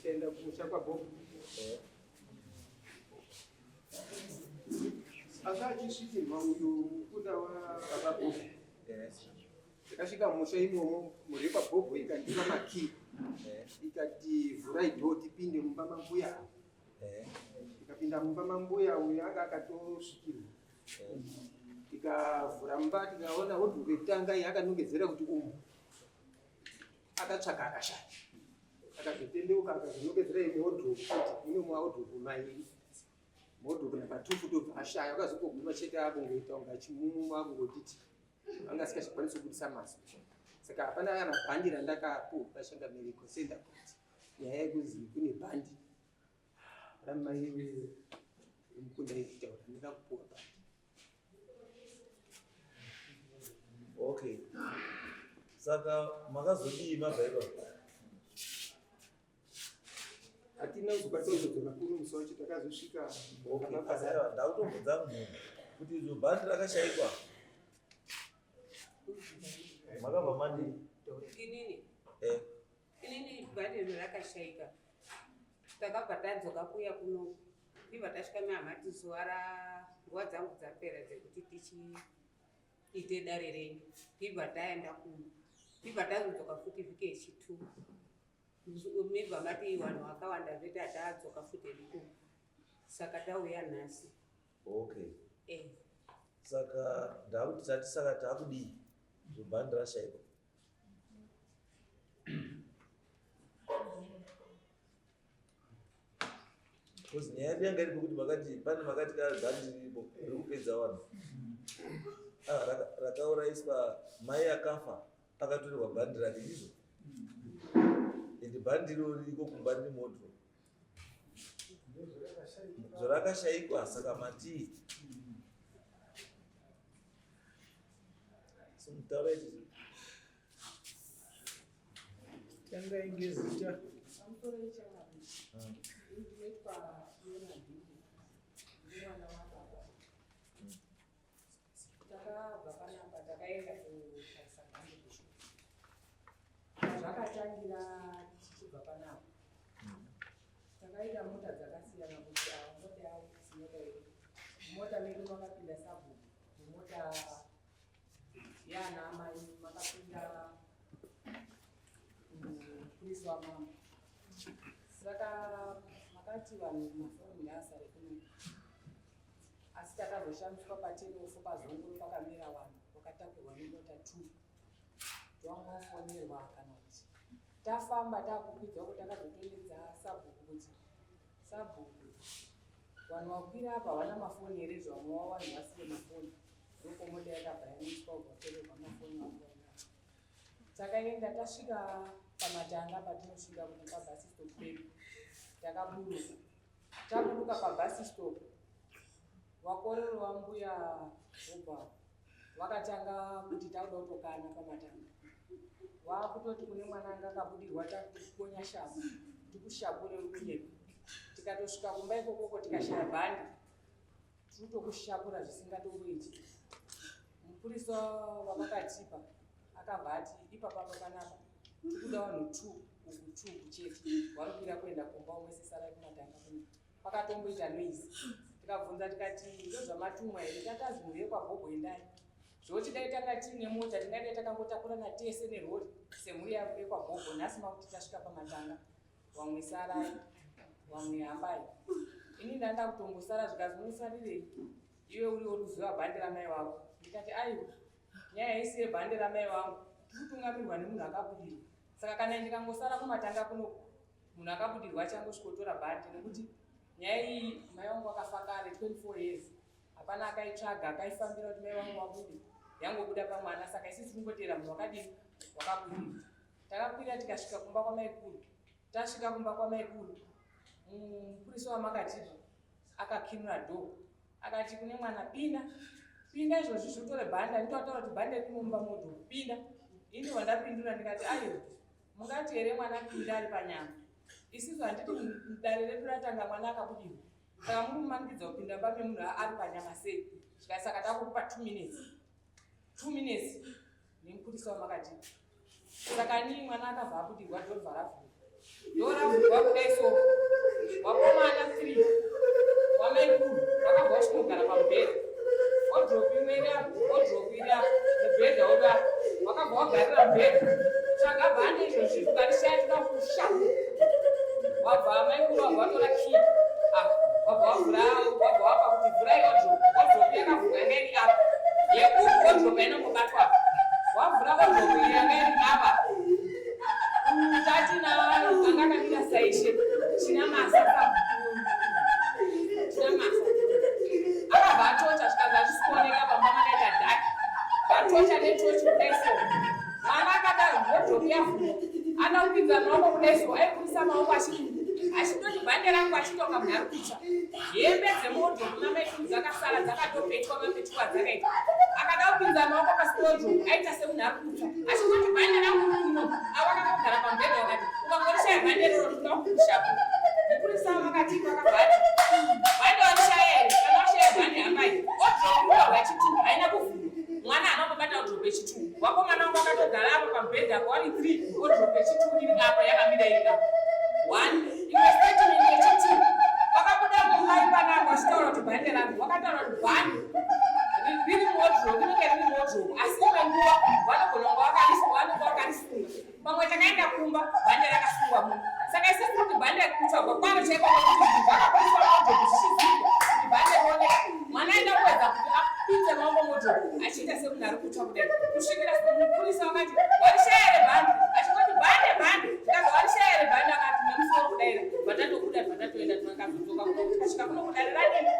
Tikaenda kumusha kwaBob. Anga achisvikirwa uyu mukunda wababa Bob. Takasvika musha imomo mhuri yekwaBob ikandipa makii. Ikati vhurai dhoo tipinde mumba mambuya. Tikapinda mumba mambuya uyu anga akatosvikirwa. Tikavhura mumba tikaona wardrobe yekutanga iyi akanongedzera kuti umu akatsvaka akashaya. Akazotendeuka akazonongedzera imwe wardrobe kuti mune mawardrobe mairi. Wardrobe number 2 futi obva ashaya akazongoguma chete akungoita kunge achimumuma akungotiti anga asikachakwanisi kubudisa mazwi. Saka hapana kana bhandi randakapuwa pashangamire kusenda kuti nyaya yekuzi kune bhandi ramai mukunda itaura ndida kupuwa bhandi. Okay. Saka makazodii mabva ipapo? Hatina kuzokwanisa kuzodzoka kuno musi wacho takazosvika. Okay, asi aiwa ndakutombudza munhu kuti izvo bhandi rakashaikwa. Makabva madii? Inini. Eh. Inini bhandi rakashaika. Takabva tadzoka kuya kuno. Ndibva tasvika mehamati zuva ra nguva dzangu dzapera dzekuti tichiite dare renyu. Ndibva taenda kumba. Ndibva tazodzoka futi vhiki yechitu. Mibva mati vanhu vakawanda zvete hatadzoka futi hedu kumba. Saka tauya nhasi. Okay. Eh. Saka ndakuti tati saka takudii? Zvobhandi rashaikwa. Because nyaya yedu yanga iri pekuti makati pane makati bhandi riripo riri kupedza vanhu. Ah, rakaurayiswa mai akafa akatorerwa bhandi rake ndizvo. Ende bhandi iro ririko kumba riri moto. Zvarakashaikwa saka matii. Simutaura ichi. Tangai ngezita. Takabva panapa takaenda kutarisa bhandi zvakatangira tichibva panapa takaita mota dzakasiyana kuti ava mota yavo mota yedu mumota medu makapinda sabhuku mumota yana amai makapinda mupurisa wamambo saka makati vanhu mafoni ngaasare kuno asi takazoshamiswa patenofo pazongoro pakamira vanhu vakatakurwa nemota two wangofonerwa kana kuti tafamba takukwidza uko takazotonedza sabhuku kuti sabhuku vanhu vakwira apa havana mafoni here zvamwe wavo vanhu vasire mafoni ndokomota yakabva yamiswa ubva torerwa mafoni vangu takaenda tasvika pamatanga patinosvika kuti pabus stop pedu takaburuka taburuka pabus stop vakororo vambuya vobva vakatanga kuti takuda kutokana pamatanga wakutoti kune mwana anga akabudirwa takukonya shamu tikushabure uri kunyepa tikatosvika kumba ikokoko tikashaya bhandi tiri kutokushapura zvisingatomboiti mupurisa wamakatipa akabva ati ipapapa panapa tikuda vanhu two uku two kuchete varikuira kuenda kumba umwe sesarai kumatanga kuno pakatomboita noise tikabvunza tikati ndozvamatumwa here tatazi mhuri yekwagogo endai zvoti dai tanga tiine mota tingadai takangotakurana tese nerori semhuri yekwagogo nhasi makuti tasvika pamatanga vamwe sarai vamwe hambai ini ndanda kutongosara zvikazi unosarirei iwe uri uruziva bhande ramai wako ndikati aiwa nyaya isi yebhande ramai vangu tikutungamirwa nemunhu akabudirwa saka kana ndikangosara kumatanga kunoku munhu akabudirwa achangosvikotora bhande nekuti nyaya iyi mai vangu vakafa kare 24 years hapana akaitsvaga akaifambira kuti mai vangu vabude yangobuda pamwana saka isi tikungoteera munhu wakadini wakabudirwa takakwira tikasvika kumba kwamaikuru tasvika kumba kwamaikuru mupurisa wamakatipa akakinura dhoo akati kune mwana pinda pinda izvozvi zvotore bhanda nditoataura kuti bhanda riri mumba modo pinda ini wandapindura ndikati aiwa mungati here mwana pinda ari panyama isusu handiti dare redu ratanga mwana akabudirwa saka muri kumanikidza kupinda mba memunhu ari panyama sei zvikai saka takukupa two minutes two minutes nemupurisa wamakati saka nii mwana akabva abudirwa dhobva ravhurwa ndoravhurwa kudai so Wabva maikuru wabva watora key. Ah, wabva wavhura, wabva wapa kuti vhurai wardrobe. Wardrobe yakavhurwa yanga iri apa. Yekuku wardrobe inongobatwa apa. Wavhura wardrobe iyi yanga iri apa. Tatina anga akamira saishe. Chinamasa Chinamasa. Akabva atocha zvikanzi hazvisi kuoneka pamba makaita dark. Vatocha netochi kudai so. Mwana akadaro wardrobe yavhurwa. Ana kupinza maoko kudai so aikurisa maoko achitoti bhande rangu achitonga munhu ari kutsva. Hembe dzemuwardrobe mamaitu dzakasara dzakatopetwa mapetwa adzakaita. Akada kupinza maoko pasi pewardrobe aita semunhu ari kutsva. Achitoti bhande rangu kuno. Avo akangogara pamubhedha vakati ukangorishaya bhande roro tinoda kukushapu. Mupurisa vakati vakabva ati bhande warishaya here? Kana washaya bhande hambai. Wardrobe inotorwa yechitu haina kuvhurwa. Mwana haana kumbobata wardrobe yechitu. Wakomana wangu akatogara apa pamubhedha apo wari 3 wardrobe yechitu iri apa yakamira iri apa. One imwe statement yechitu pakabuda mumai panapa achitaura kuti bhande rangu wakataura kuti bhande riri muwardrobe rinenge riri muwardrobe asi imwe nguva vanogona kunge vanenge vakarisunga pamwe takaenda kumba bhande rakasungwa muno saka isi kuti bhande kutsvagwa kwaro chaiko kwekuti zvinhu zvakaburiswa muwardrobe zvichizigwa kuti bhande rioneka mwana aida kuedza kuti apinze maoko muwardrobe achiita semunhu ari kutsva kudai kusvikira mupurisa wakati warishaya here bhande achingoti bhande bhande tikazi warishaya here bhande akati nemusoro kudaira vatatobuda vatatoenda tikazodzoka kuno tikasvika kuno kudare radini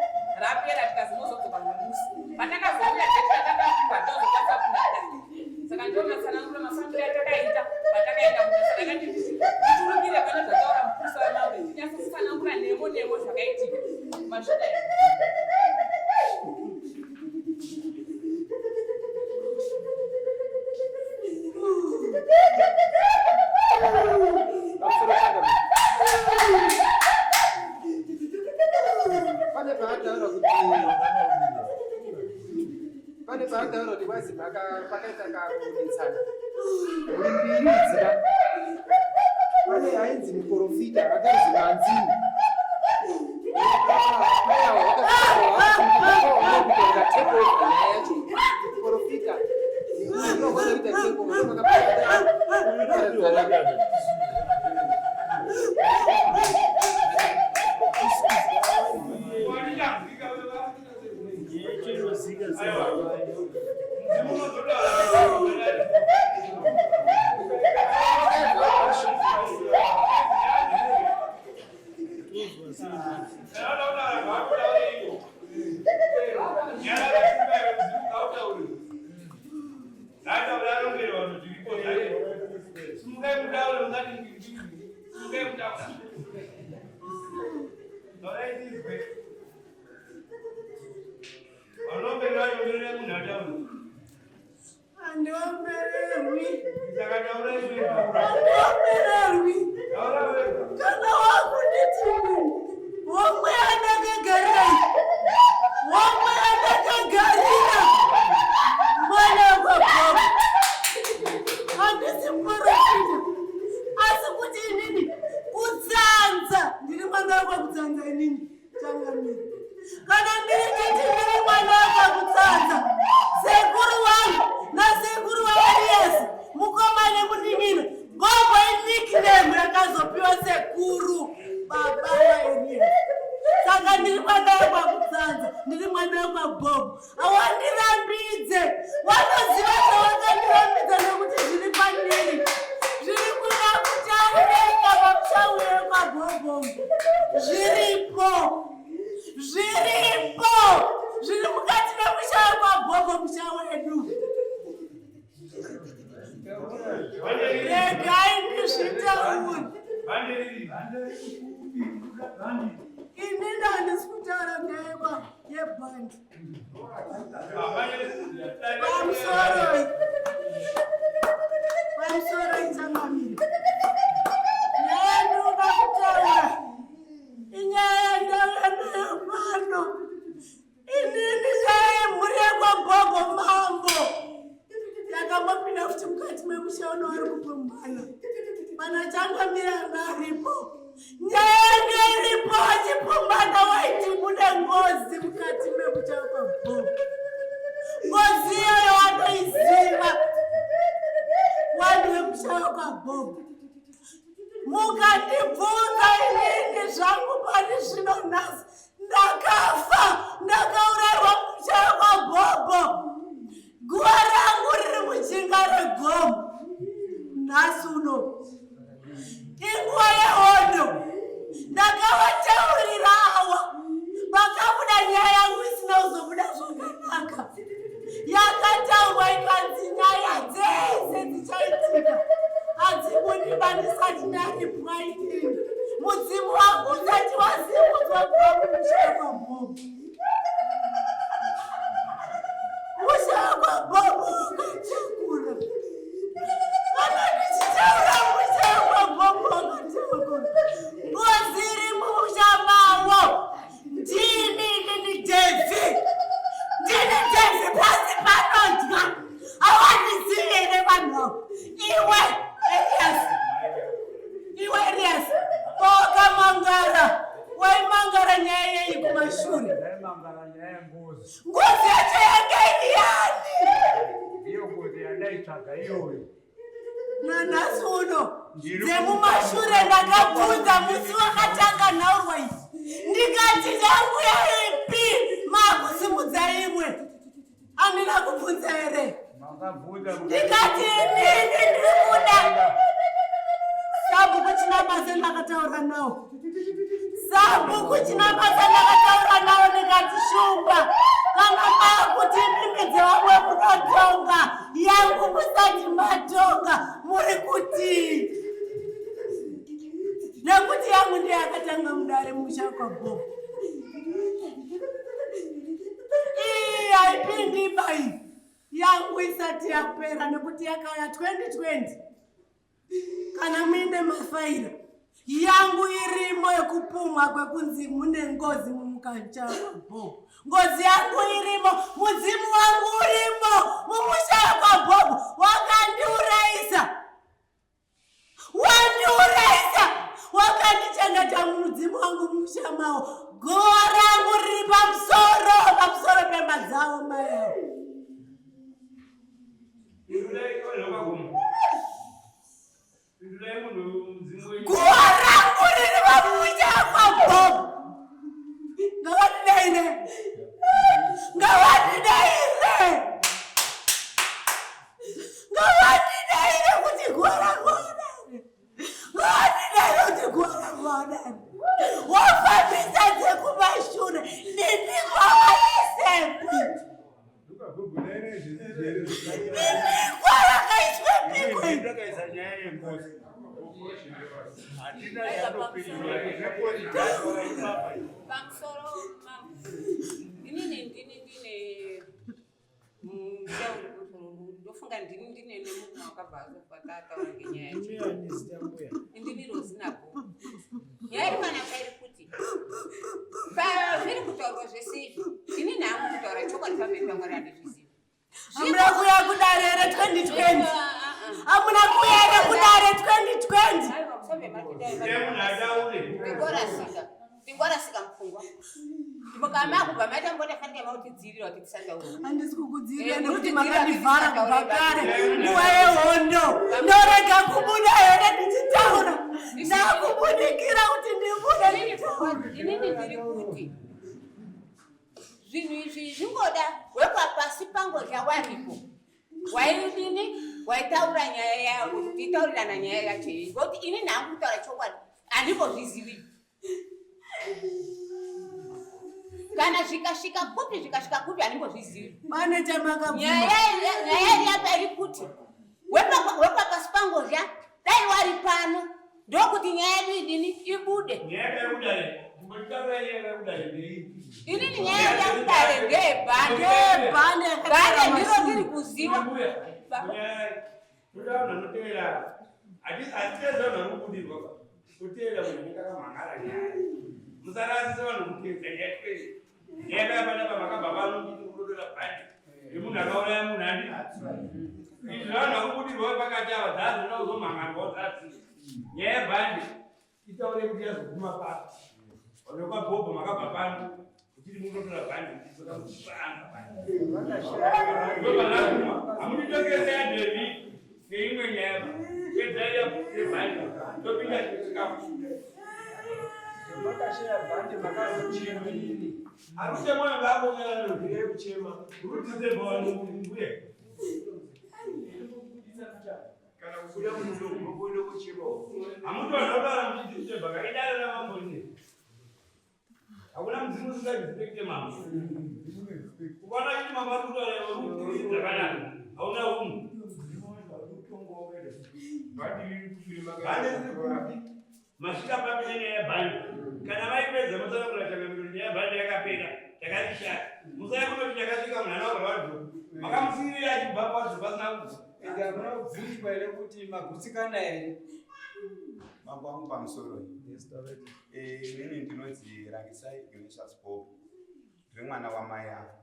rapera tikazi mozodzoka mwemusi patakazouya date ratakapiwa tozokwanisa kupinda dare saka ndiwo matsananguro mafambiro atakaita patakaenda kuno saka ngati titurukire pane zvataura mupurisa wemambe tinyatso kutsanangura nemo nemo zvakaitika mazvida Pane paataura kuti pane paataura kuti kwazi pakaita kakunetsana mhuri mbiri idzika pane ainzi muprofita akanzi manzini muprofita unogona kuita teko Handiombererwi. Handiombererwi. Kana wakunditi munhu womwe andakagarira womwe andakagarira mwana wababa handisi muporofita asi kuti inini kutsanza ndiri mwana wekutsanza inini Changamire. Kana ndiri chiti ndiri mwana wekutsanza, sekuru wangu nasekuru waElias, mukoma nemunin'ina, gogo inickname rakazopiwa sekuru baba waElias. Saka ndiri mwana wekutsanza, ndiri mwana wekwagogo. Hawandirambidze, wanoziva zvawakandirambidza nekuti zviri pandiri. Zviri kuda kutaurika pamuchaure kwagogo. Zviripo, zviripo, zviri mukati memusha wekwagogo, musha wedu. Regai ndizvitaure. Ini ndandisi kutaura nyaya yebhandi. Pamusoro pamusoro ichangamire. Nyaya yandinoda kutaura inyaya yandauya nayo pano. Inini nyaya yemhuri yekwagogo mambo yakambopinda futi mukati memusha uno vari kupumhana mana changamire anga aripo. Nyaya yanga iripo achipumhana waiti mune ngozi mukati memusha wekwagogo. Ngozi iyoyo wanoiziva vanhu vemusha wekwagogo. Mukandibvunza ini zvangu pari zvino nhasi ndakafa ndakaurarwa muchaya kwabhobho guva rangu riri mujinga regomo nhasi uno inguva yehondo ndakavataurira awa pakabuda nyaya yangu isina kuzobuda zvakanaka yakataurwa ikanzi nyaya dzese dzichaitika hadzibudi bandisati ndaripwa inini mudzimu wangu usati wasimudzwa kubva kumusha kwabhobho musha kwabhobho wakatakura kana ndichitaura musha kwabhobho wakatakura ngozi iri mumusha mawo ndini inini devi ndini devi pasi panodya hawandizivi here vanhu avo iwe elias iwe elias wakamangara waimangara nyaya yeyi kumashure ngozi yacho yanga iri yani iyo ngozi yandaitsvaga iyoyo nanhasi uno dzemumashure ndakabvunza musi wakatanga nhaurwa iyi ndikati yangu yaipi makusimudza imwe handina kubvunza here ndikati inini ndiri kuda sabhuku chinamasa ndakataura nawo sabhuku chinamasa ndakataura nawo ndikati shumba kana makuti mimi dzevamwe munotonga yangu musati matonga muri kutii nekuti yangu ndiye akatanga mudare musha kwabhobo iyi haipindi bai yangu isati yapera nekuti yakauya 2020 kana muine mafaira yangu irimo yekupumwa kwekunzi mune ngozi mumukancha kwabhobo ngozi yangu irimo mudzimu wangu urimo mumusha kwabhobo wakandiurayisa wandiurayisa wakandichengeta mudzimu wangu mumusha mawo gowa rangu riri pamusoro pamusoro pemba dzawo mai avo Guva rangu riri pamusha kwabhobo ngavatidaire ngavatidaire ngavatidaire kuti guva rangu adare ngavatidaire kuti guva rangu adare wafambisa dzekumashure ndini kwavaisepi Mimikwa yakaiswa piko Pamusoro inini ndini ndine ndofunga ndini ndine nemumwe wakabva azofa taataura ngenyaya yacho ndini rozinabo nyaya iri panapa iri kuti pazviri kutaurwa zvese izvi ini nhangu kutaura chokwadi pamberi pamwari handizvizivi Hamuna kuya kudare here 2020? Hamuna kuya here kudare 2020? Ndingorasika. Ndingorasika mupfungwa. Mukama kubva maita mbona fanike mautidziirira kuti tisataura. Handisi kukudziirira eh, nekuti makandivhara kubva kare nguva yehondo. Ndorega kubuda here ndichitaura? Ndakubudikira kuti ndibude nditaure. Inini ndiri kuti zvinhu izvi zvingoda wekwapasi pangozha waripo waidini waitaura nyaya yavo titaurirana nyaya yacho iyi ngokuti ini nhangu kutaura chokwadi handimbozvizivi kana zvikasvika kupi zvikasvika kupi handimbozvizivi pane chamakabvuma nyaya iri apa iri kuti wekwapasi pangozha dai wari pano ndokuti nyaya yedu idini ibude inini nyaya yedu yakudare ndeyebhande bhande ndiro ndiri kuziwa musarasise vanhu kuteedza nyaya nyaya panapa makabva pano ndikurodora bhande yemunhu akauraya munhu andi izvi vanhu vakubudirwa pakati ava dzazvinoda kuzomhangarwa dzadzi nyaya yebhande itaure kuti yazoguma papi vanokwa bhobho makabva pano uchiri munotora bhande muchisoka muchipanga bhande hamunditongese yadevi neimwe nyaya pedzai yebhande topinda chikafu. Rakashaya bhande makazochema ini. Arikuchema ngaakongera Ndiri kuchema. Urikudisturba mbuye. Kana kubuda muno munoenda kuchema. Hamuti vanhu vataura muchidisturba kaidare ramambo rine. Hakuna mudzimu usingarespekte mambo. Ukaona chiti mambo ari kutaura iwe uri kudziridza panapa. Hauna unhu. Bhande riri kufiri Bhande riri kupi? Masvika papi nenyaya yebhande. Kana vaipedza motsanangura changamiro nyaya yebhande yakapera. Takarishaya. Musaya kunoti takasvika munhu ana wabva Makamusiyirira achibva pacho pasina kubva. Ende hamuna kubvunzwa here kuti magutsikana here? Mambo wangu pamusoro. Yes, David. Inini ndinonzi Rangisai Ignatius Bob. Ndiri mwana wamai ava.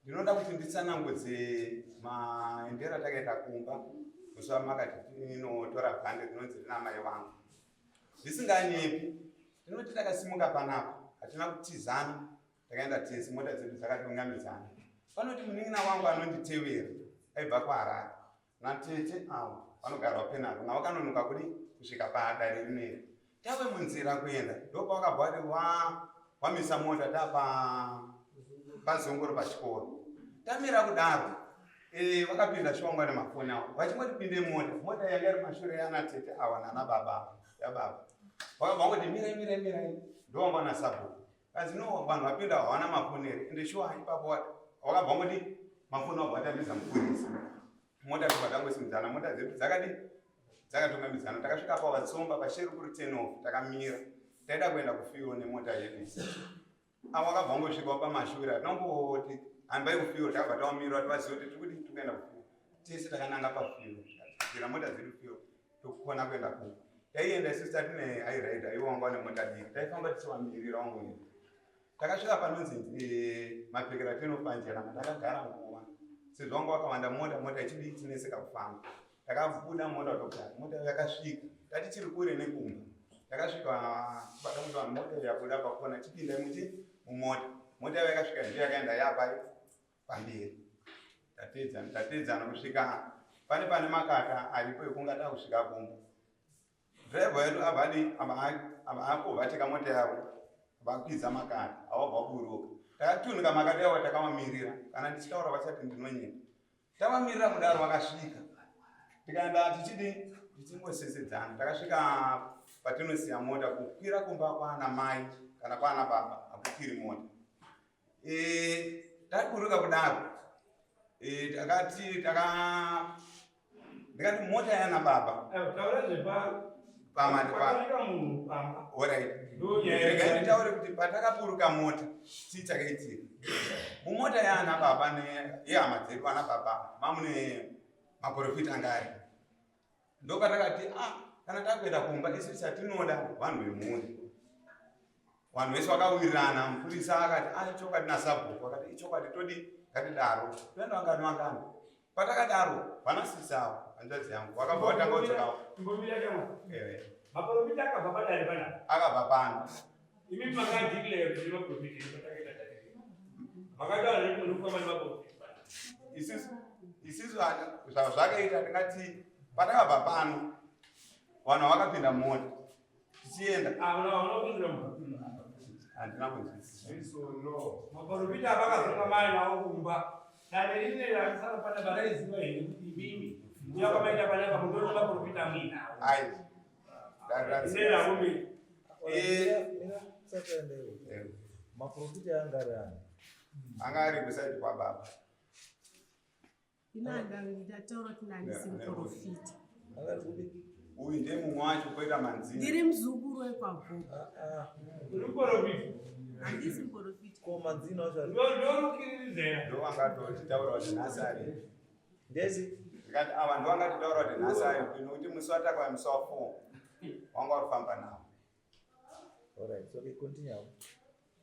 Ndinoda kuti nditsanangudze maendero atakaita kumba musi wamakati tinotora bhande rinonzi rina mai vangu. Zvisinganyepi, tinoti takasimuka panapa, hatina kutizana, takaenda tese, mota dzedu dzakatungamidzana. Panoti munin'ina wangu anonditevera aibva kuHarare natete avo vanogara paPenaro navo vakanonoka kudi kusvika padare rineri. Tave munzira kuenda ndopavakabva vati wamisa mota tapa pazongoro pachikoro. Tamira kudaro vakapinda shuwa nemafoni avo vachingoti pinde mota, mota yanga iri mashure yana tete ava nana baba yababa. Vakabva vangoti mirai mirai mirai ndovanga vana sabhuku. Kanzi no vanhu vapinda havana mafoni here ende shuwa ipapo vakabva vangoti mafoni vabva vatambidza mupurisa. Mota tobva tangosimudzana mota dzedu dzakadi dzakatungamidzana. Takasvika pavatsomba pasherukuru tenof takamira taida kuenda kufiwo nemota yedu isi. Avo vakabva vangosvikawo pamashure hatinamboti hambai kufiwo takabva tawamirira kuti vazive kuti tiri kudi tiri kuenda kufiwo. Tese takananga pafiwo tikadzokera mota dzedu fiwo tokukona kuenda kumba. Taienda isusu tatine hairaidha ivo vanga vane mota diki taifamba tichivamirira vamweni. Takasvika panonzi mapfekero atinofanjera matakagara nguva sezvo vanga vakawanda mota mota ichidi tineseka kufamba. Takabuda mota togara mota yakasvika tati tiri kure nekumba. Takasvika patakuti vanhu mota yabuda pakona chipindai muchi mumota. Mota yakasvika ndiyo yakaenda yapai pamberi. Tatedzana tatedzana kusvika pane pane makata aripo ekunga takusvika kumba. Driver yedu abva akuvateka mota yavo vakwidza makata avabva kuburuka. Takatunuka makata yavo takavamirira kana ndichitaura vachati ndinonyepa. Tavamirira kudaro vakasvika. Tikaenda tichidi tichingosesedzana. Takasvika patinosiya mota kukwira kumba kwana mai kana kwana baba hakukwiri mota. Taburuka kudaro takati ndikati mota yana baba. Taura zvepa Pamati pa. pakasvika munhu pamba. Alright. Ndo nyaya Regai nditaure kuti patakaburuka mota chii chakaitika. Mumota yaana baba neyehama dzedu ana baba mamune maprofita anga ari. Ndopatakati kana takuenda kumba isu chatinoda vanhu vemhuri. Vanhu vese vakawirirana, mupurisa akati ichokwadi nasabhuku akati ichokwadi todi ngatidaro. Toenda vangani vangani. Patakadaro vanasisi avo hanzvadzi yangu vakabva vatanga kudzoka. Mbomira chama. Maprofita akabva padare panapa. Akabva pano. Imi makadeclare kuti maprofita patakaita dare. Makataura kuti muri kufamba nemaprofita. Isusu zvakaita ndingati patakabva pano vanhu vakapinda mumota tichienda. Hauna kupindura munhu. Handina kunzwisisa. Maprofita vakazonga mai navo kumba. Dare rine ramusara panapa raiziva here kuti imimi ndiyo panapa mundori maprofita muinawo. Ai. Dare Ine ravo Mira, usataenda iwe. Maprofita anga ari ani? Anga ari kusaidi kwababa. Ndataura kuti handisi muprofita. Anga ari kupi? Uyu ndiye mumwe wacho kuita manzini. Ndiri muzukuru wekwabhogo. Uri muprofita. Handisi muprofita. Ko manzini wacho ari? Ndorukiririzera. Ndo vangatotitaura kuti nhasi ari. Ndezi? Ndikati ava ndo vangatitaura kuti nhasi ari nokuti musi watakauya musi wa4 wanga uri kufamba navo. Alright, so okay, continue.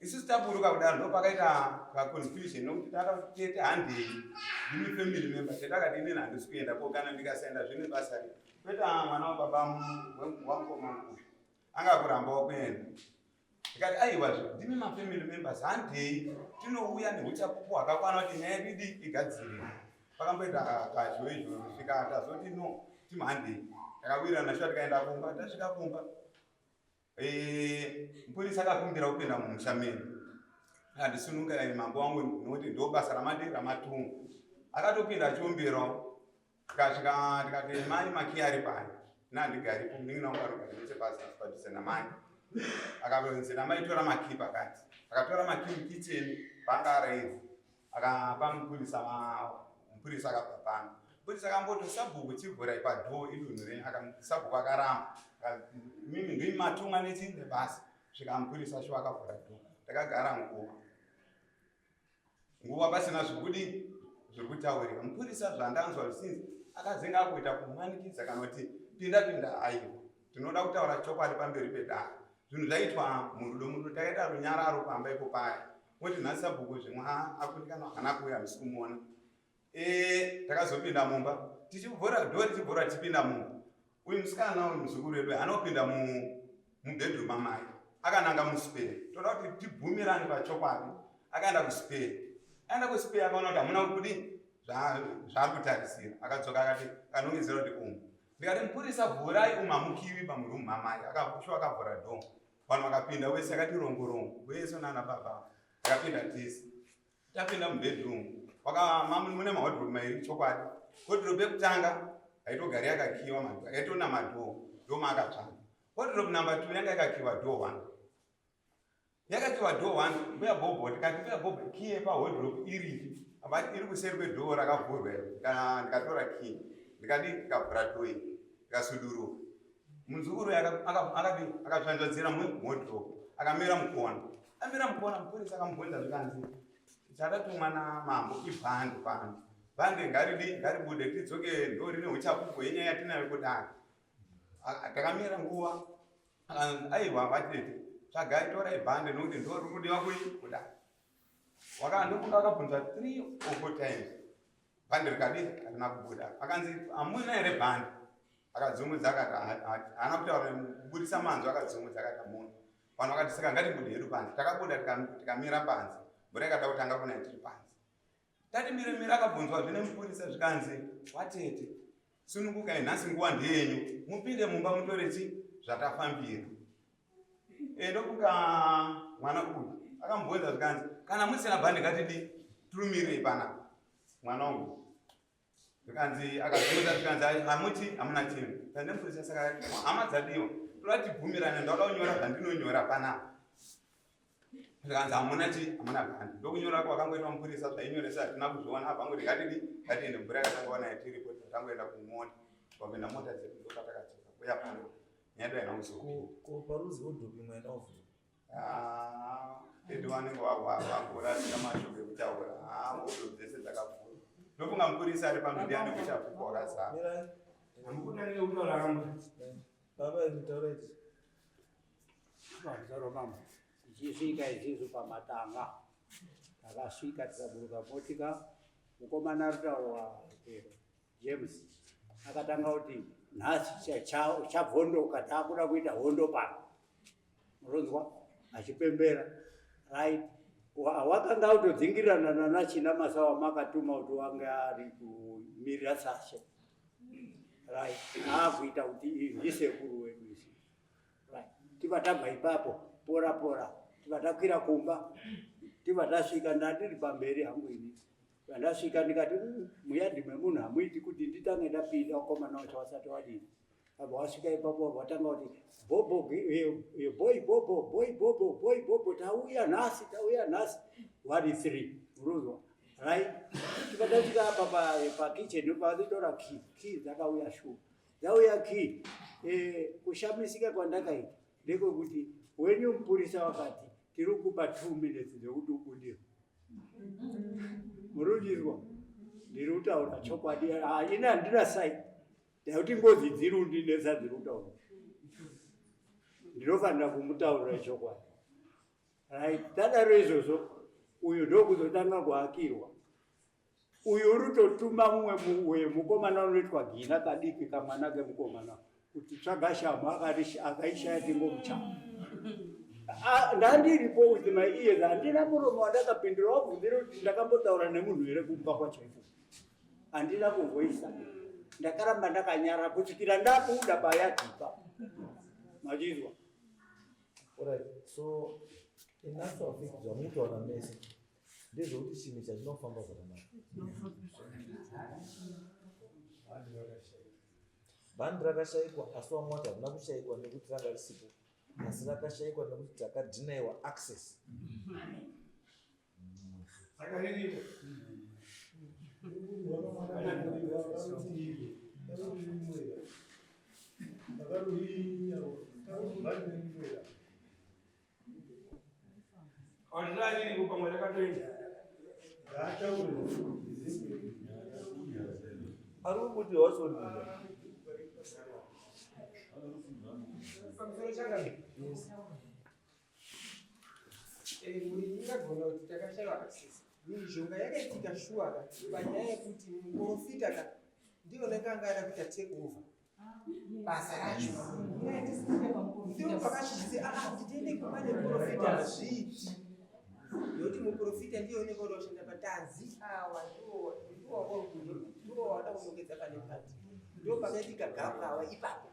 Isusu taburuka kudaro ndo pakaita kaconfusion nokuti takatete handei ndimi family member tete akati inini handisi kuenda ko kana ndikasaenda zvine basa rei. Kweta mwana wababa wamukoma uyu anga kurambawo kuenda. Ndikati aiwa ndimi mafamily members handei tinouya neuchapupu hwakakwana kuti nyaya yedu idi igadzirire. Pakamboita kazho izvo kusvika tazoti no timuhandei. Takawirirana shuwa tikaenda kumba tasvika kumba. Eh, mupurisa akakumbira kupinda mumusha medu andisununga mambo wangu nokuti ndo basa ramadi ramatunga akatopinda achiomberawo tikasvika tikati mai makiyi ari pai nandigaripo munin'ina wangu anogara nechepazasi padhuze namai akaronzera mai tora makiyi pakati akatora makiyi mukicheni panga araidza akapa mupurisa mupurisa akabva pano mupurisa akamboti sabhuku chivhurai padhoo idunhu renyu sabhuku akaramba mimi ndimi matumwa nechi nebasa svika mupurisa shuwa akavhura dhoo takagara nguva nguva pasina zvekudi zviri kutaurika mupurisa zvandanzwa zvisinzi akazenga akuita kumanikidza kana kuti pinda pinda aiwa tinoda kutaura chokwadi pamberi pedare zvinhu zvaitwa murudo murudo takaita runyararo pamba ipo paya oti nhasi sabhuku zvimwe akundikana haana kuuya hamisi kumuona e, takazopinda mumba tichivhura dhoo tichivhura tichipinda mumba uyu musikana uyu muzukuru wedu anopinda mubedroom amai akananga muspare toda kuti tibvumirane pachokwadi akaenda kuspare aenda kuspare akaona kuti hamuna kudii zvaari kutarisira akadzoka akati akanongedzera kuti umu ndikati mupurisa vhurai umu hamukiwi pamurumu mamai akashuwa akavhura dhoo vanhu vakapinda wese akati rongorongo wese nana baba akapinda tese tapinda mubedroom mune mahodrobe mairi chokwadi hodrobe yekutanga haitogari yakakiwa madhoo yaitona madhoo ndomaakatsvanga hodrobe number two yanga yakakiwa dhoo one yakakiwa dhoo one mbuya bhobho tikati mbuya bhobho kiyi yepahodrobe iripi aba iri kuseri kwedhoo rakavhurwa kana ndikatora kiyi ndikadi ndikavhura dhoo iyi ndikasuduruka muzukuru akadi akatsvanzvadzira muhodrobe akamira mukona amira mukona mupurisa akamubvunza zvikanzi chatatumwa namambo ibhandi pano bhandi ngaridi ngaribude tidzoke ndo rine uchapupu yenyaya yatinayo kudai takamira nguva aiwa vatete tsvagai torai bhandi nokuti ndo riri kudiwa kui kudai wakandofunga akabvunza three or four times bhandi rikadi harina kubuda akanzi hamuna here bhandi akadzungudza akati haana kutaura kubudisa manzwi akadzungudza akati hamuna vanhu vakati saka ngatibude hedu panze takabuda tikamira panze mvura ikada kutanga kunaya tiri panze tati mire mire akabvunzwa zvine mupurisa zvikanzi watete sunungukai nhasi nguva ndeyenyu mupinde mumba mutore chi zvatafambira e ndokuka mwana uyu akamubvunza zvikanzi kana musina bhandi ngatidi tirumirei panapa mwana wangu zvikanzi akazviudza zvikanzi hamuti hamuna chinhu tandemupurisa saka hama dzadiwa toda tibvumirane ndauda kunyora zvandinonyora panapa zvikanzi hamuna chi hamuna bhandi ndokunyora kwakangoitwa mupurisa zvainyoresa hatina kuzviona apa angoti ngatidi ngatiende mvura yakatangaona yatiripo tatangoenda kumota kwapinda mota dzedu ndopatakadzoka kuya pano nyaya yedu haina kuzopinda ko paruzi wodropi mwana wovhura Ah, tete vanenge vangorasika mashoko ekutaura ah, hodo dzese dzakapfuura ndofunga mupurisa ari pano ndiani uchapupu hwakazara mirai Hamukuna nekutaura kamwe. baba imi taurai Pamusoro mama, tichisvika isusu pamatanga, takasvika tikaburuka motika, mukomana aritaurwa eh, James akatanga kuti nhasi chabvondoka takuda kuita hondo pano muronzwa achipembera right wakanga autodzingirirana nana china masawa makatuma kuti wange ari kumirira sashe right aakuita kuti ndisekuru wedu isi right tibva tabva ipapo pora pora tibva takwira kumba tibva tasvika ndandiri pamberi hangu ini Pandasvika ndikati mm, muyadhi memunhu hamuiti kuti nditange ndapinda wakomana wacho wasati wadini. Abva wasvika ipapo wabva watanga kuti bobo eh, eh, boy bobo boy bobo boy bobo tauya nhasi tauya nhasi wari three uruzwa right tibva tasvika apa pakitchen eh, pavatora key key dzakauya shuwa dzauya key eh, kushamisika kwandakaita ndekwekuti wenyu mupurisa wakati tiri kupa two minutes dzekuti ubudirwe murundirwa ndiri kutaura chokwadi ah, ini handina sai ndakuti ngozi dziri undinetsa dziri kutaura ndinofanira kumutaurira chokwadi right tadaro izvozvo uyu ndokuzotanga kuhakirwa uyu uri kutotuma mumwe mukomana unoitwa gina kadiki kamwana kemukomana kuti tsvaga shamhu akaishaya tingomucha ah, ndandiripo with my ears handina muromo wandakapindura wabvunzira kuti ndakambotaura nemunhu here kumba kwacho iko handina kuvoisa ndakaramba ndakanyara kusvikira ndabuda payadhipa machizwa. Alright, so in actual fact zvamutaura mese ndezvekuti chinhu chachinofamba zvakanaka. Bhandi rakashaikwa asi vamwe vati harina kushaikwa nekuti ranga risipo asi rakashaikwa nekuti takadhinaiwa access. Ari kuti wacho Yes. Eh, mhuri ingagona kuti takashaiwa access mhirizhonga yakaitika shuwa ka panyaya yekuti muprofita ka ndiyo nakanga ada kuita take over basa racho ndiyo pakachizvizi aa ah, kuti tiende kumba nemuprofita hazviiti nekuti muprofita ndiye unenge uda kushanda patanzi awa ndiwo wada kunongedza pane pati ndiwo pakaitika gakawa ipapo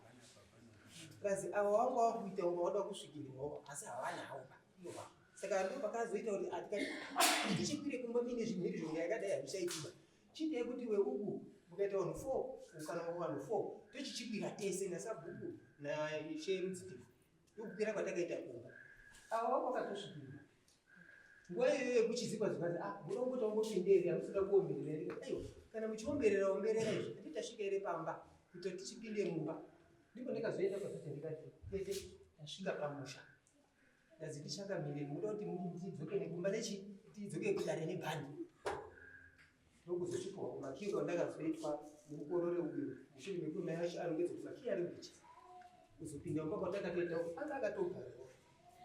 Plus avo vanga vakuita unga wada kusvikirwawo asi havana hawo ba. Saka ndo pakazoita kuti atikati tichikwire kumba mine zvimhirizhonga yakadai hazvichaitika. Chiitai kuti weuku mukaita vanhu 4 kana vanhu 4 tochichikwira tese nasabhuku naishe mudzitifu ndokukwira kwatakaita kumba. Avo vanga vakatosvikirwa. Nguva iyoyo yekuchizikwa zvikanzi ah muda kungoti wangopinde here hamusida kuomberera here aiwa kana muchiomberera omberera izvi ati tasvika here pamba kuita kuti tichipinde mumba ndipo ndakazoenda kwatete ndikati tete tasvika pamusha ndazi tichakamire muda kuti tidzoke nekumba nechi tidzoke kudare nebhandi ndokuzosvikawo kumakiyi kwandakazoitwa nemukorore uyu mushure mekuti mai vacho arongedza kuti makiyi ari kuicha kuzopinda mumba kwandakatoita anga akatogarwa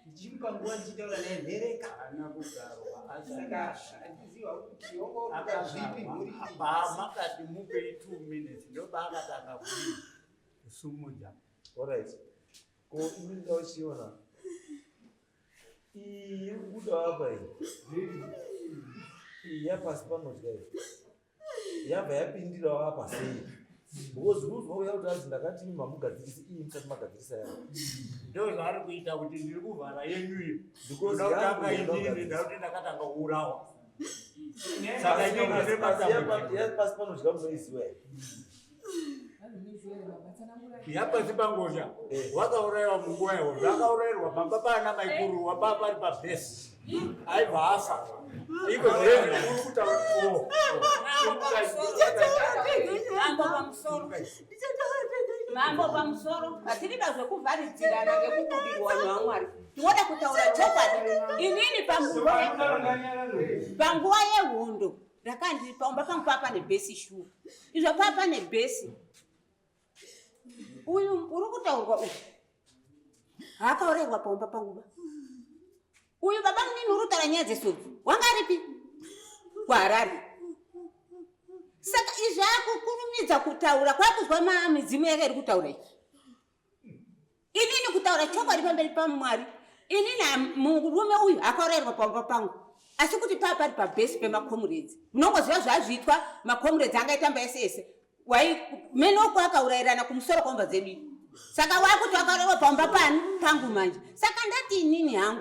ndichimupa nguva ndichitaura naye mhereka haana kugarwa saka handiziva kuti wanga zvipi mhuri pamakati mupei two minutes ndopaakatanga kudii kusumudza Alright. Ko imi ndauchiona iyi iri kubuda apa iyi iyi yapasi panodya iyi yabva yapindirawo apa sei because ruzwa uya kuti azi ndakati imi mamugadzirisi iyi musati magadzirisa yavo ndo zvaari kuita kuti ndiri kuvhara yenyu iyo Because ndakutanga yangu inini ndakugadzirisa. ndakuti ndakatanga kuurawa saka inini ndine matambudziko yapasi panodya munoiziva here yapasi pangozha Eh. wakaurayiwa munguva iwoyo akaurayirwa pamba paana maikuru wapa pari pabhesi aibva afa iko zvezvi uri kutaura oh, Mambo pamusoro. Mambo pamusoro. Hatirida zvekuvharidzirana ngekubudirwa vanhu vaMwari. Tinoda kutaura chokwadi. Inini panguva yehondo ndakandi paumba pangu paa pane bhesi shuwa. Izvo paa pane bhesi. Uyu uri kutaurwa uyu. Haakaurayirwa paumba pangu ba. Uyu baba munini uri kutaura nyaya dzesodzi. Wanga aripi? KuHarare. Saka izvi akukurumidza kutaura kwakuzwa midzimu yake iri kutaura iyi. Inini kutaura chokwadi pamberi paMwari. Inini murume uyu akaurayirwa pamba pangu. Asi kuti paa pari pabhesi pemakomuredzi. Munongoziva zvazviitwa makomuredzi angaitamba ese ese. Wai menoko akaurayirana kumusoro kwomba dzedu. Saka wakuti wakaurayirwa pamba pani pangu manje. Saka ndati inini hangu.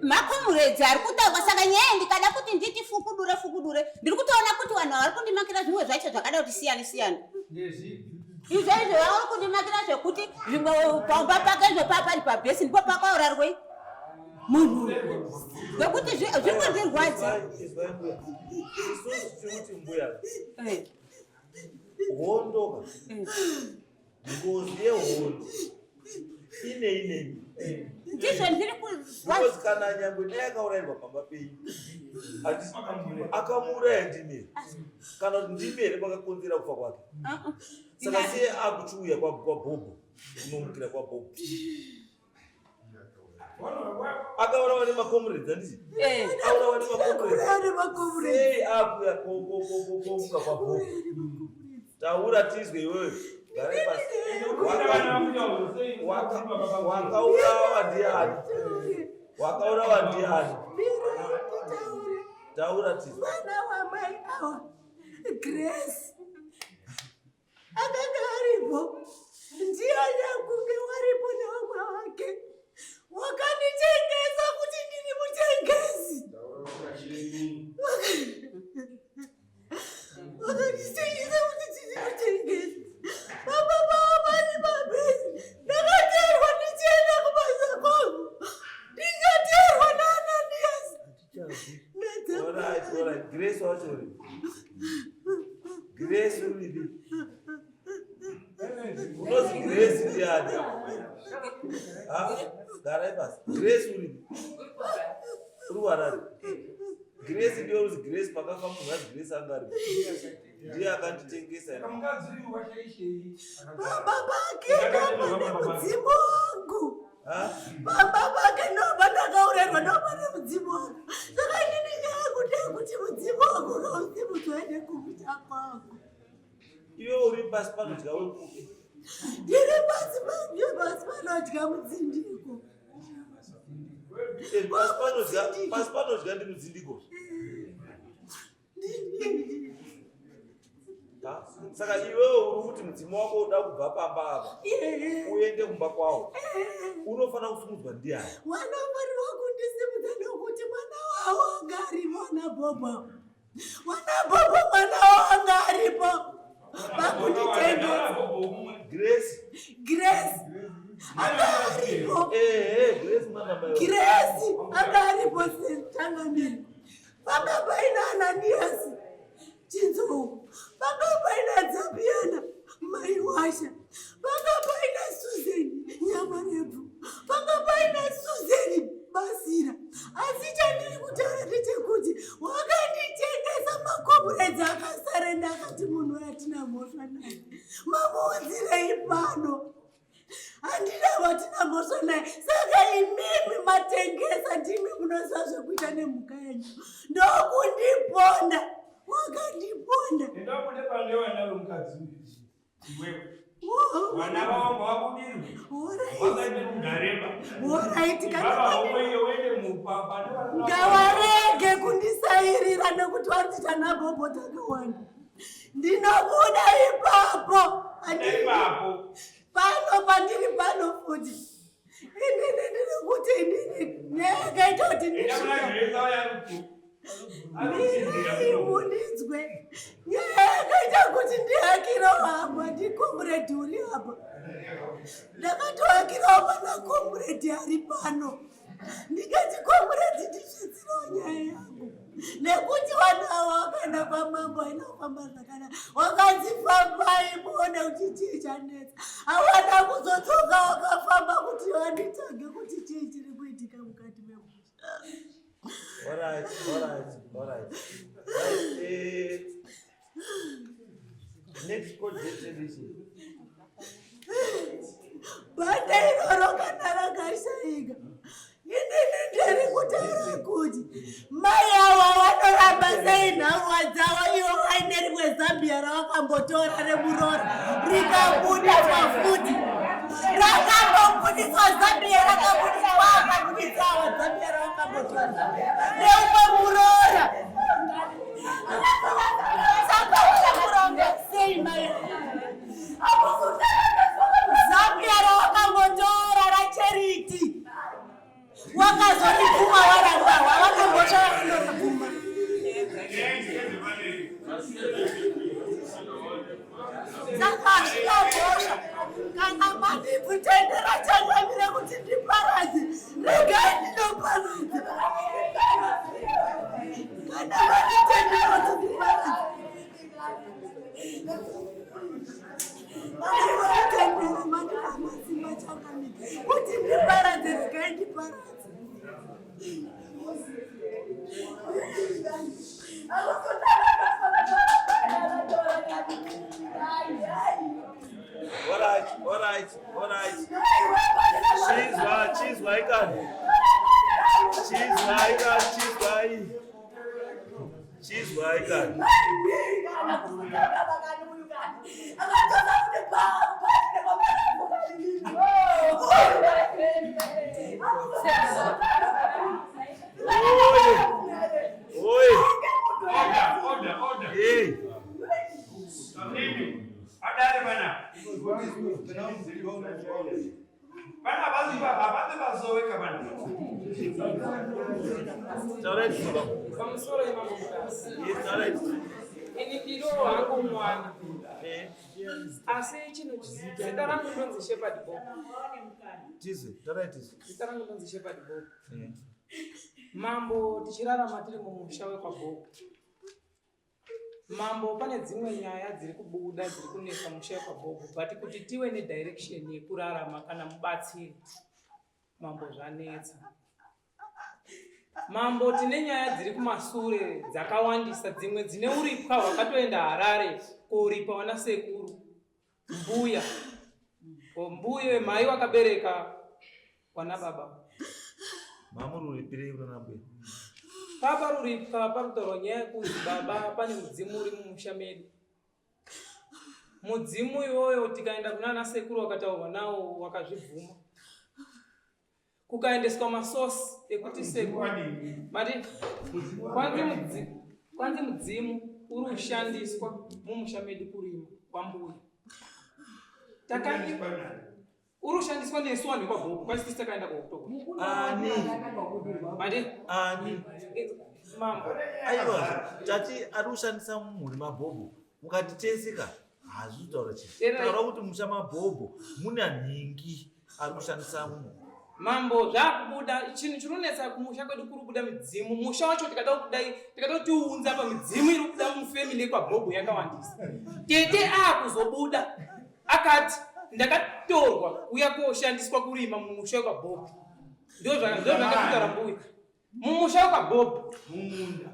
Makomuredzi ari kutaurwa saka nyaya ndikada kuti nditi fukudure fukudure ndiri kutoona kuti vanhu vari kundimakira zvimwe zvacho zvakada kuti siyane siyane. Izvo izvo vauri kundimakira zvekuti zvimwe pamba pake izvo papari pabhesi ndipo pakaurarwei munhu ngekuti zvingondirwadza. Isusu tiri kuti mbuya hondoka ngozi yehondo inei nemi Ndizvo ndiri because kana nyangwe dai akaurayirwa pamba penyu akamuuraya ndimi here kana kuti ndimi here makakonzera kufa kwake saka siye akuchiuya kwabhobho kunomukira kwabhobho akaurawa nemakomrades handiti Eh. aurawa nemakomrades sei akuya komuka kwabhobho taura tizwe iwewe garai pasi wakaurawa ndiani wakaurawa ndiani taura tizwe mwana wamai awa Grace akanga aripo ndiye nyakunge waripo nevamwe uripi? Grace uripi? Unozi Grace ndiani? Ha? Garai pasi. Grace uripi? Uri kuHarare. Grace ndiye unozi Grace pakafa munhu azi Grace anga aripo. Ndiye akanditengesa. Mukadzi uyu washaishei? Baba vake ndopane mudzimu wangu. Ha? Baba vake ndopandakaurerwa ndopane mudzimu wangu. Saka inini nyaya yekuti kuti mudzimu wangu ngausimudzwe nekumusha kwangu. Iwe uri pasi panodya wekupi? Ndiri pasi pasi panodya mudzindiko. Eh, Pasi panodya pasi panodya ndi mudzindiko. Ha? Saka iwewe uri kuti mudzimu wako uda kubva pamba apa uende kumba kwawo. Unofanira kusimudzwa ndiani? Wanofanirwa kundisimudza nokuti mwana wavo anga aripo wana bhobho. Wana bhobho mwana wavo anga aripo. Vakunditengesa. Grace. Grace anga aripo. Eh, eh, Grace mwana mai. Grace anga aripo changamire. Panga paina Ananias Chinzou. Panga paina Dzapiana mai Washa. Panga paina Susan Nyamarebvu. Panga paina Susan Basira. Asi chandiri kutaura ndechekuti wakanditengesa makomburedzi akasarenda akati munhu atina mhosva naye. Mamuudzirei pano? Handina watina mhosva naye. Saka imimi matengesa ndimi munoziva zvekuita nemhuka yenyu. Ndokundiponda. Wakandiponda. Enda ubude pane vana vemukadzi uyu. Iwewe. Vana vavo ngavabudirwe. Vasaite kugareba. Alright, kana Baba uye uende mupa pane vana. Ngavarege kundisairira nekuti vanoti tana bhobho takawanda. Ndinobuda ipapo. Ipapo. Pano pandiri pano futi. Inini ndiri kuti inini nyaya yakaita kuti Enda kuna ndisvike. Grace auya ari Mirai mundinzwe. Nyaya yakaita kuti ndihakirewo apa ndicomrade uri apa. Ndakatohakirawo pana comrade ari pano. Ndikati comrade ndisvitsirewo nyaya yangu. Nekuti vanhu ava vakaenda kwamambo haina kufamba zvakanaka. Wakanzi fambai muone kuti chii chanetsa. Havana kuzodzoka vakafamba kuti vanditsvage kuti chii chiri kuitika mukati memusha. Alright, alright, alright. Right, next court date edition. Bhande iroro kana rakashayika inini ndiri kutaura kuti mai ava vanoramba sei nharwa dzavo ivo vaine rimwe zambia ravakambotora remuroora rikabudiswa futi rakambobudiswa zambia rakabudiswa akabudiswa zambia ravakambotora reumwe muroora. Saka vanoramba sei mai ava? Zambia ravakambotora raCharity wakazoribvuma varangahwa vakambosva vakunoribvuma. Saka hazvina mhosva kana mandibvutendera changamire kuti ndiparadze, regai ndinoparadza. Kana manditendera kuti ndiparadze, manditendera, mandipa masimba changamire kuti ndiparadze, regai ndiparadze. Alright, alright, alright. Chizwa, chizwa ikani. Chizwa ikani, chizwa iyi. Chizwa ikani. Oye. Order, order, order. Hey. Mimi. Adare bana. Bana hapasi hapasi pasoweka bana. Taurai baba. Pamusoro yemambo Mutasa. Yes, taurai. Ini ndiro hangu mwana. Eh. Asi chinhu zita rangu ndonzi Shepherd Bob. Tizwe, taurai tizwe. Zita rangu ndonzi Shepherd Bob. Eh. Mambo, tichirarama tiri mumusha wekwaBob. Mambo, pane dzimwe nyaya dziri kubuda dziri kunetsa musha wekwaBhobho but kuti tive nedirection yekurarama kana mubatsiri mambo zvanetsa. Mambo, tine nyaya dziri kumasure dzakawandisa, dzimwe dzine uripwa hwakatoenda Harare koripa wana sekuru mbuya mbuya mai wakabereka wana baba. Mamururipirei kuna mbuya? Papa ruripwa parutaurwa nyaya yekuti baba pane mudzimu uri mumusha medu. Mudzimu iwoyo tikaenda kuna ana sekuru wakataurwa nawo wakazvibvuma. Kukaendeswa masosi ekuti sekuru mati kwanzi mudzimu uri kushandiswa mumusha medu kurima kwambuya. Takani uri kushandiswa nesu vanhu vekwagogo kwasi tisi takaenda kwakutoka ani mati ani mambo aiwa tati ari kushandisa mumhuri mabhobho mukati tese ka hazvi kutaura chii taura kuti musha mabhobho muna nhingi ari kushandisa munhu mambo zvakubuda chinhu chinonetsa kumusha kwedu kuri kubuda midzimu musha wacho tikada kudai tikada kutiunza pa midzimu iri kubuda mufemili yekwabhobho yakawandisa tete akuzobuda akati ndakatorwa uya koshandiswa kurima mumusha wekwaBhobho ndozvakataura mbuya mumusha wekwaBhobho mumunda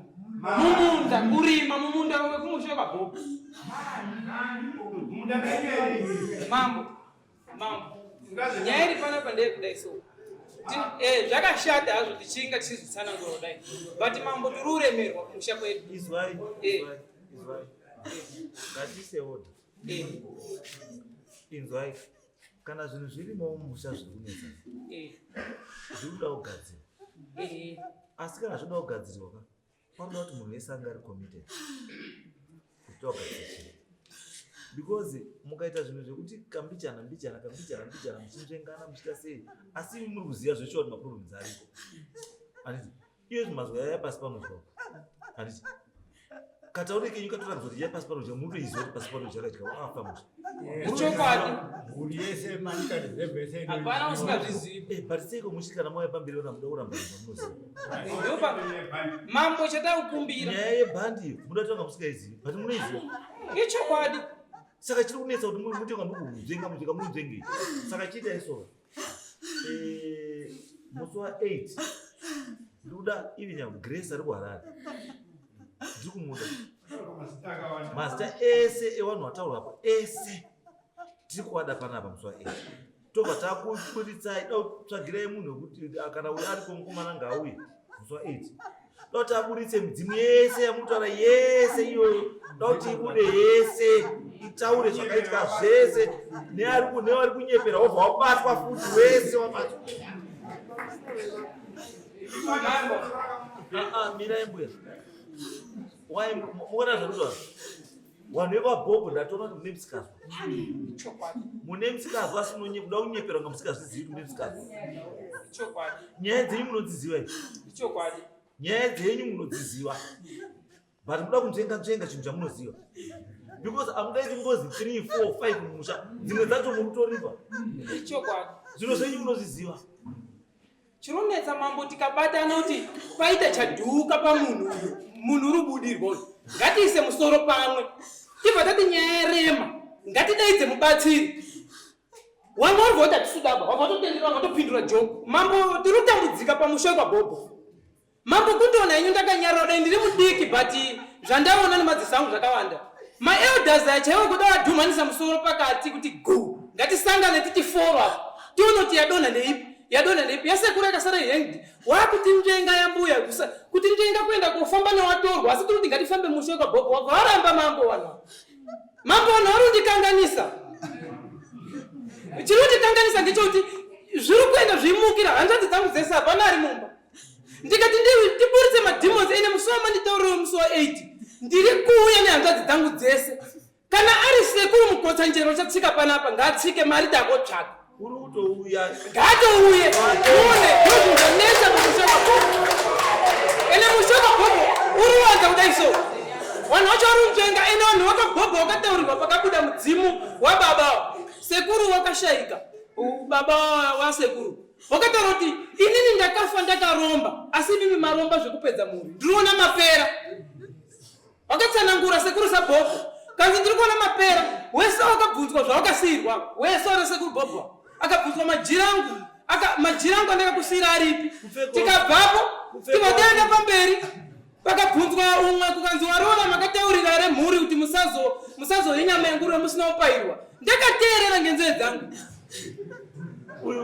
mumunda kurima mumunda wekumusha wekwaBhobho mambo mambo nyaya iri panapa ndeyekudai so zvakashata hazvo tichinga tichizvitsanangura kudai but mambo tiri uremerwa kumusha kwedu. Izwai, izwai, izwai, ngatise order. Inzwai, kana zvinhu zvirimo mumusha zviri kunetsa zviri kuda kugadzirwa, asi kana zvoda kugadzirwa ka panoda kuti munhu wese ange ari committed kuti togadzira chinhu, because mukaita zvinhu zvekuti kambichana mbichana kambichana mbichana muchinzvengana muchiita sei, asi imi muri kuziva zveshuwa kuti maproblems ariko, handiti? Iyo zvinhu mazwa yaya pasi panodya, handiti? Kataure kenyu katoratidza kuti yaya pasi panodya, munotoiziva kuti pasi panodya kadya wakafa musha. Chokwadi. Mhuri yese Manica Reserve yese. Hapana usingazvizivi. But seiko muchiti kana mauya pamberi vana muda kuramba munoziva? Ndopa mambo chatakukumbira. Nyaya yebhandi iyo muda tanga musingaizivi, but munoiziva. Ichokwadi. Saka chiri kunetsa kuti mutenga muri kunzvenga munzvenga munzvengei. Saka chiita isova musi wa 8 ndikuda even ya Grace ari kuHarare, ndiri kumuda. Mazita ese evanhu vataurwa apo ese tiri kuwada panapa musi wa 8. Tobva takuburitsai, da kutsvagirai munhu wekuti kana uyo ariko mukomana ngaauye musi wa 8. Da kuti aburitse midzimu yese yamutaura yese iyoyo, da kuti ibude yese itaure zvakaitika zvese, neari kunyepera wobva wabatwa futi, wese wabatwa. Mirai mbuya, muona zvakutaura vanhu vevabhobho, ndatoona kuti mune musikazwa, mune musikazwa, asi kuda kunyepera kunga musikazvizivi kuti mune musikazwa. Nyaya dzenyu munodziziva idzi, nyaya dzenyu munodziziva, but muda kunzvenga nzvenga chinhu chamunoziva, because hamungaiti ngozi 3 4 5 mumusha, dzimwe dzacho murutoripa. Zviro zvenyu munozviziva. Chinonetsa mambo, tikabatana kuti paita chadhuka pamunhu uyu, munhu uri kubudirwa uyu, ngatiise musoro pamwe, tibva tati nyaya yarema, ngatidaidze mubatsiri. Wanga uri voti hatisudaba, wanga watotendera, wanga watopindura joke. Mambo, tiri kutambudzika pamusha wekwaBhobho. Mambo, kundiona henyu ndakanyarara dai ndiri mudiki, but zvandaona nemadziso angu zvakawanda. Maelders aya chaiwo kuda vadhumhanisa musoro pakati kuti gu, ngatisangane titi foro apa, tione kuti yadonha neipi, yadonha neipi. Yasekuru yakasara hanged, wakutinzvenga yambuya kuti nzvenga kuenda kofamba newatorwa, asi tiri kuti ngatifambe mushe wekwaBhobho, wabva waramba mambo. Vanhu mambo, vanhu vari kundikanganisa. Chiri kundikanganisa ndechekuti zviri kuenda zvimukira hanzvadzi dzangu dzese, hapana ari mumba. Ndikati ndiburitse mademons ene musi wamanditauriro musi wa8 ndiri kuuya nehanzvadzi dzangu dzese. Kana ari sekuru Mukotsanjero uchatsika panapa, ngaatsike, mari takotsvaka. Uri kutouya. Ngaatouye muone ndozvinhu zvanetsa mumusha wabhobho. Ene musha wabhobho uri wanza kudai so vanhu vacho vari kunzvenga. Ene vanhu vakabhobha vakataurirwa pakabuda mudzimu wababa sekuru wakashaika, baba wasekuru wakataura kuti inini ndakafa ndakaromba, asi imimi maromba zvekupedza mhuri, ndinoona mapera. Wakatsanangura sekuru sabhobho. Kanzi ndiri kuona mapera. Wese wakabvunzwa zvawakasiirwa. Wese wana sekuru bhobho. Akabvunzwa majira angu. Aka majira angu andakakusiira aripi. Tikabvapo tibva taenda pamberi. Pakabvunzwa umwe kukanzi waroora makataurira here mhuri kuti musazo musazodya nyama yenguruve musina kupairwa. Ndakateerera ngenzeve dzangu.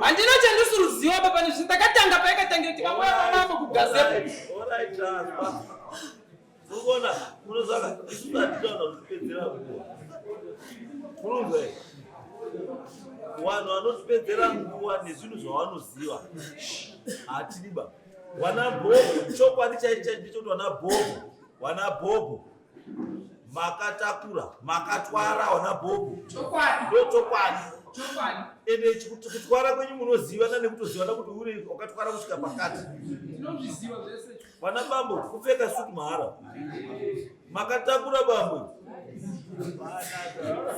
Handina chandisuruziwa apa pane zvinhu ndakatanga paikatangira tikamboya pamambo kugazepo. Unoona munozaka isusu hatitaura kutipedzera nguva. Munonzwa here? Vanhu vanotipedzera nguva nezvinhu zvavanoziva hatidiba. Wana bhobho chokwadi chaicho chaicho ndechekuti wana bhobho wana bhobho makatakura makatwara wana bhobho ndo chokwadi ende kutwara kwenyu munozivana nekutozivana kuti uri wakatwara kusvika pakati. Vana bambo kupfeka suit mahara. Makatakura bambo.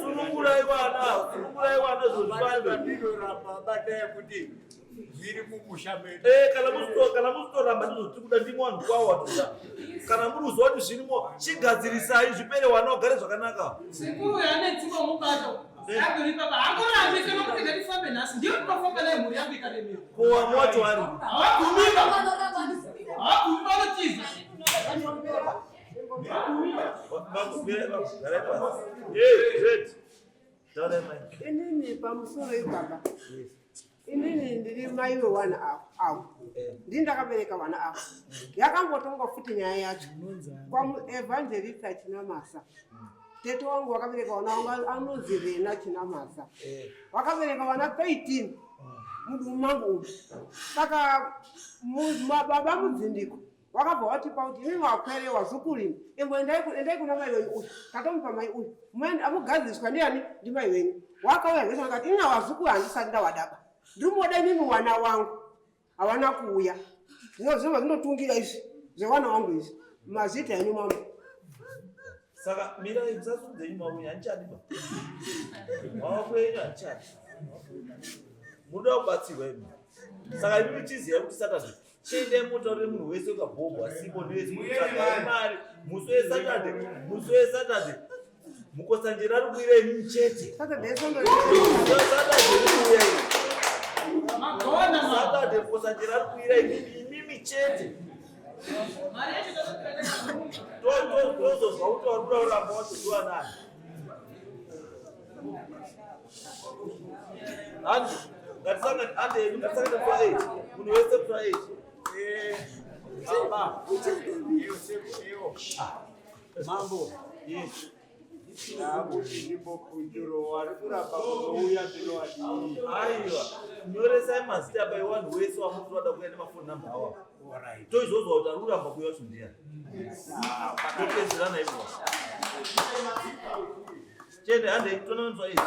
Sunungurai vana, sunungurai vana zvozvifambe. Ndinoramba batai kuti zviri mumusha medu. Eh, kana musito kana musitoramba ndizvo tiri kuda ndimo vanhu kwawo watoda. Kana muri kuziva kuti zvirimo, chigadzirisai zvipere wana wagare zvakanaka. Sekuru ane tsimba mubato. Haangorambi kana kuti ngatifambe nhasi ndiyo tinofamba naye mhuri yangu ikaremerwa. Ko wamwe wacho ari? Havagumiba. Havagumi vanotiza. Inini pamusoro ibaba. Inini ndiri mai wewana avo. Ndini ndakabereka vana avo. Yakangotongwa futi nyaya yacho. Kwamuevangelista Chinamasa. Tete wangu wakabereka vana wangu anonzi Rena Chinamasa. Wakabereka vana 13 mudumbu mangu umu. Saka baba Mudzindiko wakabva watipa kuti imi wapwere wazukuru imi imbo endai kuna mai wenyu uyu tatomupa mai uyu muende amugadziriswa ndiani ndimai wenyu. Wakauya zvese akati ini wazukuru handisati ndawadaba ndiri muoda imimi wana wangu hawana kuuya zvino zvinobva zvinotungira izvi zvewana wangu izvi mazita enyu mambo. Saka mirai musasudze enyu mauya handichadi ba. Maoko enyu handichadi. Munoda kubatsirwa imi. Saka imi muchiziva kuti Saturday chiendai motaurire munhu wese ukabhobho asipo nevese mutsvagai mari musi weSaturday musi weSaturday Mukotsanjera ari kuira imi chete. Saturday Sunday. Saturday iri kuuya imi. Saturday Mukotsanjera ari kuira imimi chete. Tozozwa kuti vari kuda kuramba wacho ndiwanani. Andi, ngatisangane andi ngatisangane kwa 8. Munhu wese kwa 8. Baba, mambo, yes. Ndakuti ndimbopunduro wari kuramba kuzouya ndinowadii. Aiwa, nyoresai mazita apa ewanhu wese wamuti wada kuuya nemafoni namba awa. Toizozwa kuti ari kuramba kuuya wacho ndiyani. Topedzerana ipo. Chende handei tonanzwa izvi.